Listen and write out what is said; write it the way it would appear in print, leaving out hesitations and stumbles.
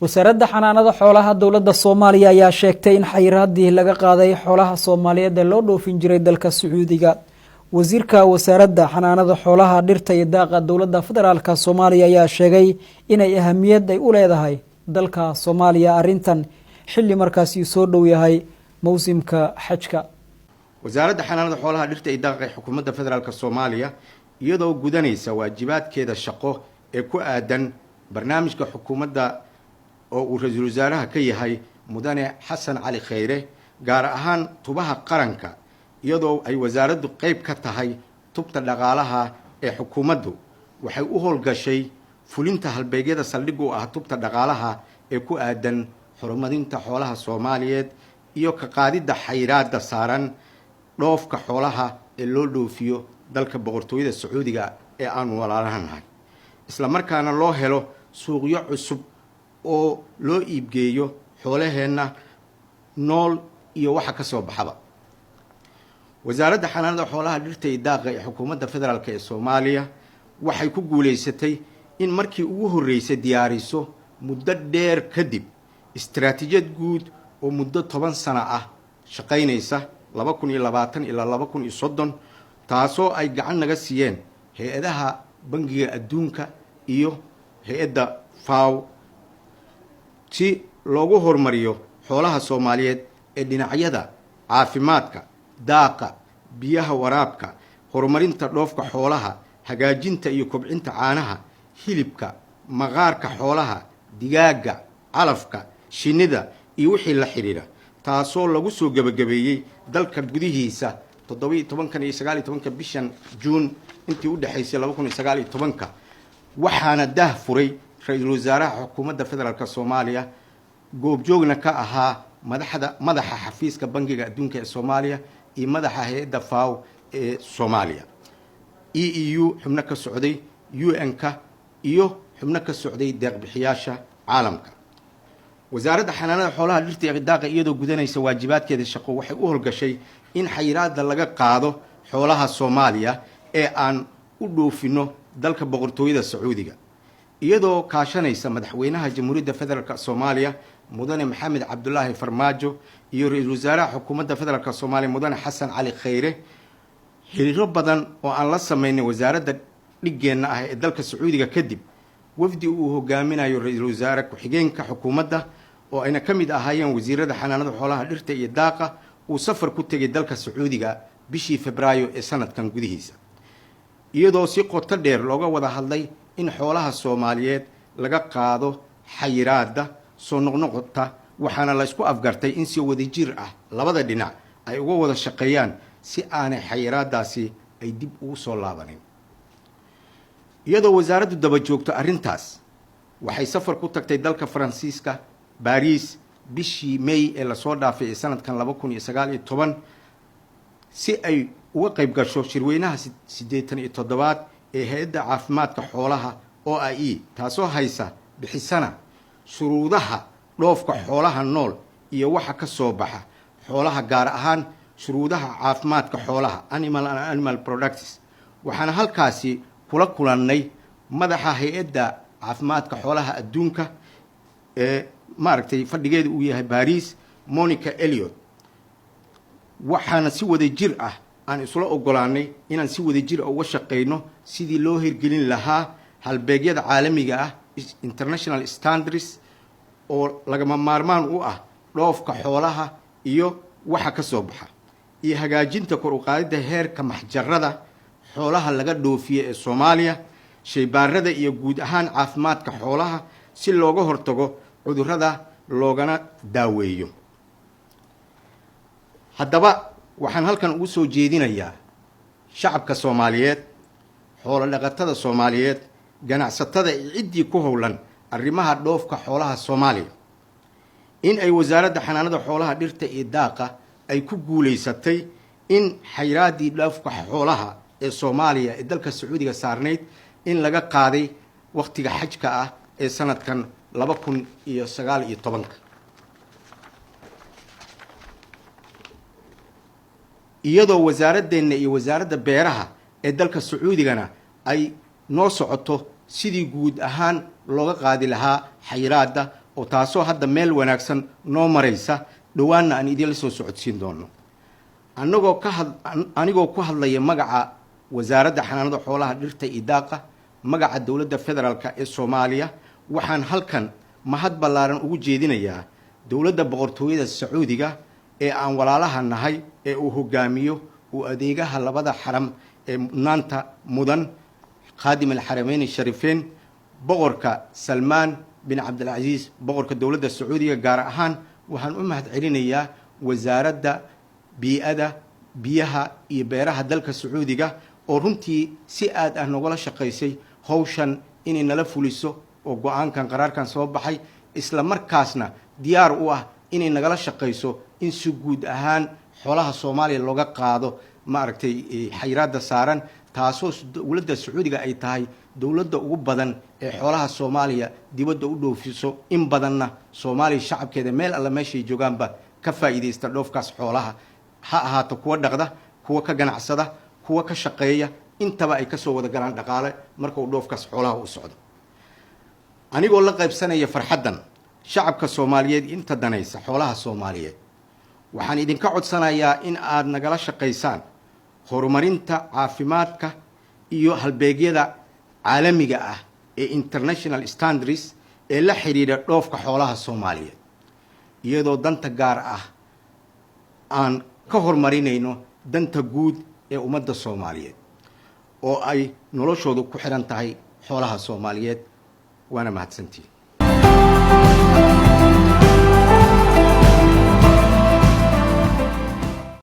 Wasaaradda Xanaanada Xoolaha dowladda Soomaaliya ayaa sheegtay in xayiraadii laga qaaday xoolaha Soomaaliyeed ee loo dhoofin jiray dalka Sacuudiga. Wasiirka Wasaaradda Xanaanada Xoolaha, Dhirta iyo Daaqa dowladda Federaalka Soomaaliya ayaa sheegay inay ahamiyad ay u leedahay dalka Soomaaliya arrintan, xilli markaasi soo dhow yahay mawsimka xajka. Wasaaradda Xanaanada Xoolaha, Dhirta iyo Daaqa ee Xukuumadda Federaalka Soomaaliya, iyadoo gudanaysa waajibaadkeeda shaqo ee ku aadan barnaamijka xukuumadda oo uu ra-iisul wasaaraha ka yahay, Mudane Xasan Cali Khayre, gaar ahaan tubaha qaranka, iyadoo ay wasaaraddu qeyb ka tahay tubta dhaqaalaha ee xukuumaddu, waxay u howlgashay fulinta halbeegyada saldhig u ah tubta dhaqaalaha ee ku aadan horumarinta xoolaha Soomaaliyeed iyo ka qaadidda xayiraadda saaran dhoofka xoolaha ee loo dhoofiyo dalka Boqortooyada Sacuudiga ee aanu walaalahanahay, isla markaana loo helo suuqyo cusub oo loo iibgeeyo xoolaheenna nool iyo waxa ka soo baxaba. Wasaaradda Xanaanada Xoolaha, Dhirta iyo Daaqa ee Xukuumadda Federaalka ee Soomaaliya waxay ku guulaysatay in markii ugu horreysay diyaariso muddo dheer kadib istaraatiijiyad guud oo muddo 10 sano ah shaqaynaysa, 2020 ilaa 2030, taasoo ay gacan naga siiyeen hay-adaha Bangiga Adduunka iyo hay-adda FAO, si loogu horumariyo xoolaha Soomaaliyeed ee dhinacyada caafimaadka, daaqa, biyaha waraabka, horumarinta dhoofka xoolaha, hagaajinta iyo kobcinta caanaha, hilibka, maqaarka xoolaha, digaagga, calafka, shinnida iyo wixii la xidhiidha, taasoo lagu soo gebagabeeyey dalka gudihiisa 17-kan iyo 19-ka bishan Juun intii u dhexaysay 2019-ka. Waxaana daah furay ra-iisul wasaaraha Xukuumadda Federaalka Soomaaliya, goobjoogna ka ahaa madaxda, madaxa xafiiska Bangiga Adduunka ee Soomaaliya iyo madaxa hay-adda FAO ee Soomaaliya, EEU xubno ka socday, UN-ka iyo xubno ka socday deeqbixiyaasha caalamka. Wasaaradda Xanaanada Xoolaha, Dhirta iyo Daaqa, iyadoo gudanaysa waajibaadkeeda shaqo, waxay u howlgashay in xayiraadda laga qaado xoolaha Soomaaliya ee aan u dhoofino dalka Boqortooyada Sacuudiga, iyadoo kaashanaysa madaxweynaha Jamhuuriyadda Federaalka Soomaaliya, Mudane Maxamed Cabdulaahi Farmaajo, iyo ra-iisul wasaaraha Xukuumadda Federaalka Soomaaliya, Mudane Xasan Cali Khayre. Xiriiro badan oo aan la sameynay wasaaradda dhiggeenna ah ee dalka Sacuudiga kadib, wafdi uu hogaaminayo ra-iisul wasaare ku-xigeenka xukuumadda, oo ayna ka mid ahaayeen wasiirada xanaanada xoolaha, dhirta iyo daaqa, uu safar ku tegay dalka Sacuudiga bishii Febraayo ee sanadkan gudihiisa, iyadoo si qoto dheer looga wada hadlay in xoolaha Soomaaliyeed laga qaado xayiraadda soo noqnoqota, waxaana la isku afgartay in si wadajir ah labada dhinac ay uga wada shaqeeyaan si aanay xayiraadaasi ay dib ugu soo laabanin. Iyadoo wasaaraddu daba joogto arrintaas, waxay safar ku tagtay dalka Faransiiska, Baariis, bishii May ee lasoo dhaafay ee sanadkan 2019, si ay uga qayb gasho shirweynaha 87aad ee hay-adda caafimaadka xoolaha OIE, taasoo haysa bixisana shuruudaha dhoofka xoolaha nool iyo waxa ka soo baxa xoolaha, gaar ahaan shuruudaha caafimaadka xoolaha, animal and animal products. Waxaana halkaasi kula kulannay madaxa hay-adda caafimaadka xoolaha adduunka ee maaragtay fadhigeedu uu yahay Baariis, Monica Elliot. Waxaana si wada jir ah aan isula ogolaanay inaan si wada jir ah uga shaqeyno sidii loo hirgelin lahaa halbeegyada caalamiga ah, international standards, oo lagama maarmaan u ah dhoofka xoolaha iyo waxa ka soo baxa, iyo hagaajinta kor u qaadidda heerka maxjarada xoolaha laga dhoofiye ee Soomaaliya, shaybaarada iyo guud ahaan caafimaadka xoolaha, si looga hortago cudurrada loogana daaweeyo. Haddaba, waxaan halkan ugu soo jeedinayaa shacabka Soomaaliyeed, xoolo dhaqatada Soomaaliyeed, ganacsatada iyo ciddii ku howlan arrimaha dhoofka xoolaha Soomaaliya in ay Wasaaradda Xanaanada Xoolaha, Dhirta iyo Daaqa ay ku guulaysatay in xayraaddii dhoofka xoolaha ee Soomaaliya ee dalka Sacuudiga saarnayd in laga qaaday wakhtiga xajka ah ee sanadkan 2019-ka, iyadoo wasaaradeenna iyo wasaaradda beeraha ee dalka Sacuudigana ay noo socoto sidii guud ahaan looga qaadi lahaa xayiraadda. Oo taasoo hadda meel wanaagsan noo maraysa, dhowaanna aan idinla soo socodsiin doono. Anagoo ka had anigoo ku hadlaya magaca Wasaaradda Xanaanada Xoolaha, Dhirta iyo Daaqa, magaca Dowladda Federaalka ee Soomaaliya, waxaan halkan mahad ballaaran ugu jeedinayaa Dowladda Boqortooyada Sacuudiga ee aan walaalaha nahay, ee uu hogaamiyo uu adeegaha labada xaram ee mudnaanta mudan, Khaadim Alxarameyn Sharifeyn, Boqorka Salmaan bin Cabdilcasiis, boqorka Dowladda Sacuudiga. Gaar ahaan waxaan u mahad celinayaa Wasaaradda Bii-ada, Biyaha iyo Beeraha dalka Sacuudiga, oo runtii si aad ah nogala shaqaysay hawshan inay nala fuliso oo go-aankan, qaraarkan soo baxay, isla markaasna diyaar u ah inay nagala shaqayso in si guud ahaan xoolaha Soomaaliya looga qaado, maaragtay, xayiraadda saaran, taasoo dowladda Sacuudiga ay tahay dowladda ugu badan ee xoolaha Soomaaliya dibadda u dhoofiso, in badanna Soomaaliya shacabkeeda meel alla meeshay joogaanba ka faa'iidaysta dhoofkaas xoolaha, ha ahaato kuwa dhaqda, kuwa ka ganacsada, kuwa ka shaqeeya, intaba ay kasoo wada galaan dhaqaale marka uu dhoofkaas xoolaha u socdo. Anigoo la qaybsanaya farxaddan shacabka Soomaaliyeed, inta danaysa xoolaha Soomaaliyeed, waxaan idinka codsanayaa in aad nagala shaqaysaan horumarinta caafimaadka iyo halbeegyada caalamiga ah ee international standards ee la xidhiidha dhoofka xoolaha Soomaaliyeed, iyadoo danta gaar ah aan ka horumarinayno danta guud ee ummadda Soomaaliyeed, oo ay noloshoodu ku xidhan tahay xoolaha Soomaaliyeed. Waana mahadsantiin.